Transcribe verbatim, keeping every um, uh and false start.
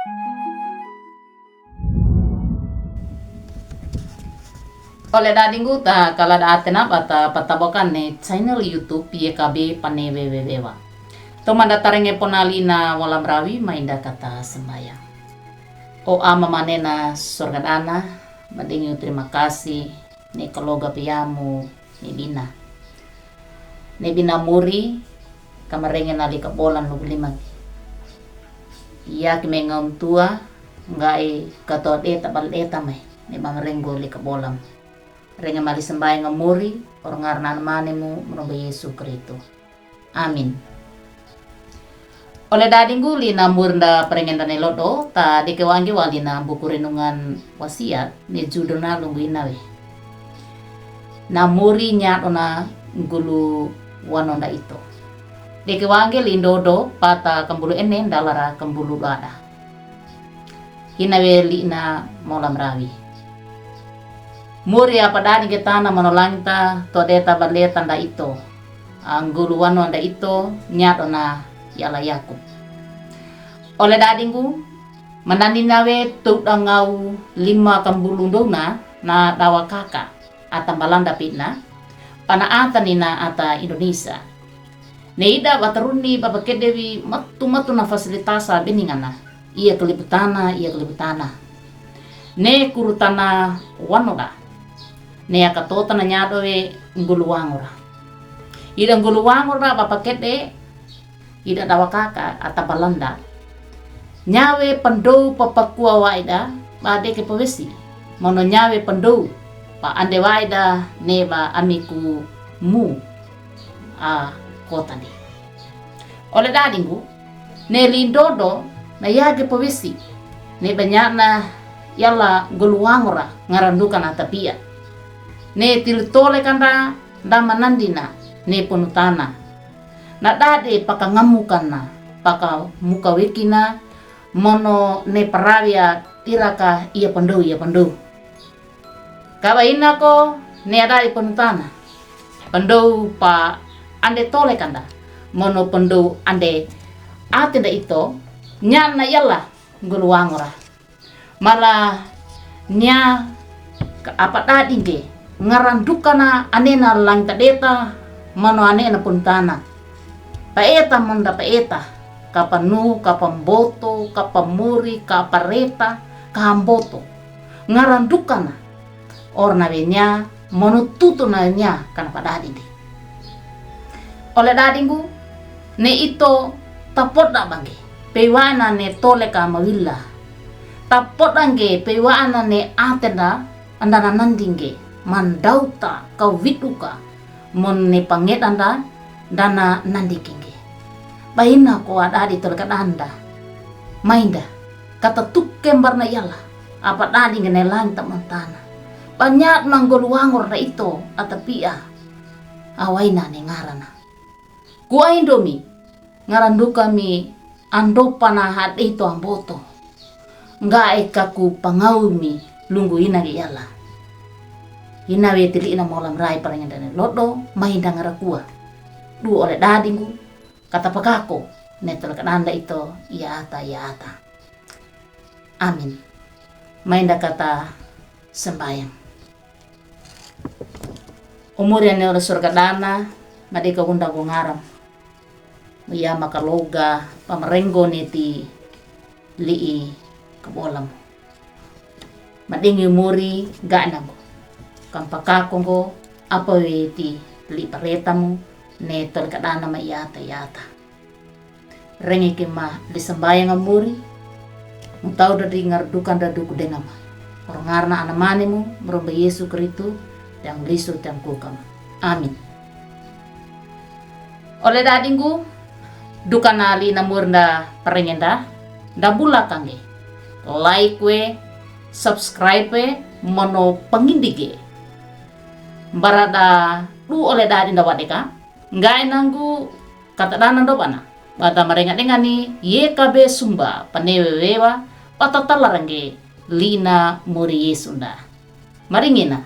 Ole dadinggu, ta kala da atena bata patabokan ne channel YouTube Y K B Panewewewewa. Toman da tarenge ponali na walamrawi, mainda kata sembayang. O Ama manena sorga dana, madingi u terima kasih, ne kaloga piyamu, ne bina. Ne bina muri, kamarenge nali kabolan lugulimaki. Iya kime ngam tua, ngga'i kato'de tabal deta mai, ne mamarenggo li kabolam. Renge mali sembayang ngamuri, or ngarana manemu, mromba Yesu Kristu. Amin. Ole dadinggu, li na murnda parengenda ne lodo, ta deke wangge wali na buku renungan wasiat, ne judulna lunggu inawe. Na muri nyadona ngulu wanonda ito. Deke wangge li ndodo pata kambulu ene ndalara kambulu dada. Inawe li na molamrawi. Muri apa dadi nge tana mono langta, to'de tabal deta nda ito. A ngulu wanonda ito, nyadona yala Yakub. Ole dadinggu, manani nawe tuda ngau lima kambulu ndona, na dawa kaka, ata Balanda pi'na, pana ata nina ata Indonesia. Ne ida bataruni babakedewi matu-matu na fasilitasa beningana. Iya kalibutana, iya kalibutana. Ne kurutana wanoda. Ne akatotana nyadowe ngulu wangora. Ida ngulu wangora babakede, ida dawa kaka ata Balanda. Nyawe pandou papakua waida, badeke pawesi. Mono nyawe pandou, pa ande waida ne ba amiku mu. A kota ne. Ole dadinggu, ne li ndodo, na yage pawesi. Ne banyakna yala ngulu wangora ngarandukan ata pia. Ne tilitole kanda, nda manandina, ne ponutana. Na dade pakangamukana, pakamukawekina, mono ne parawia tiraka iya pandou, iya pandou. Kawa ina ko ne adai ponutana. Pandou pa ande tole kanda. Mono pandou ande atenda ito, nyana yala ngulu wangora. Mala nya ka apa dadingge, ngarandukana anena langta deta, mono anena pontana. Paeta monda paeta, kapanu, kapamboto, kapamuri, kapareta, kamboto. Ngarandukana. Or nawe nya, mono tutu nawe nya, kana padadi de. Ole dadinggu, ne ito tapoda bangge, peiwana ne tole ka mawila. Tapoda ngge, peiwana ne atenda, andana nandingge, mandauta, kawiduka, mon ne pangedanda, dana nandikingge. Baina ko adadi tole kadanda. Mainda, kata tuke mbarna yala, apa dadingge ne langta montana. Banyakna ngulu wangor na ito, ata pia, awaina ne ngarana. Kuwa indomi, ngarandukami andopana hade ito amboto. Nggae kaku pangaumi lunggu ina ge yala. Ina we tili ina molam rai parengenda ne lodo, mainda ngarakua. Du ole dadinggu, kata pakako, ne tole kadanda ito, iya ata, iya ata. Amin. Mainda kata sembayang. Umuri ane ole sorga dana, madeka unda go ngaram. Iya makaloga, pamarenggo ne ti li'i kabolam. Madingi umuri gana go. Kampakako go, apa we ti li'i paretamu, ne tole kadana ma iya ata, iya ata. Renge kema di sembayang amuri, mutau dadi ngardukan dadu kudengama. Or ngarna anamanemu, mromba Yesu Kristu, tiang lisu tiang kukama. Amin. Ole dadinggu, dukana li namur nda parengenda, nda bula kange. Like we, subscribe we, mono pangindige. Barada du ole dadi nda wadeka, nggae nanggu kata dana ndo bana. Bata marenga dengani, Y K B Sumba, panewe wewa, pata talarangge, lina muri Yesu nda. Maringena,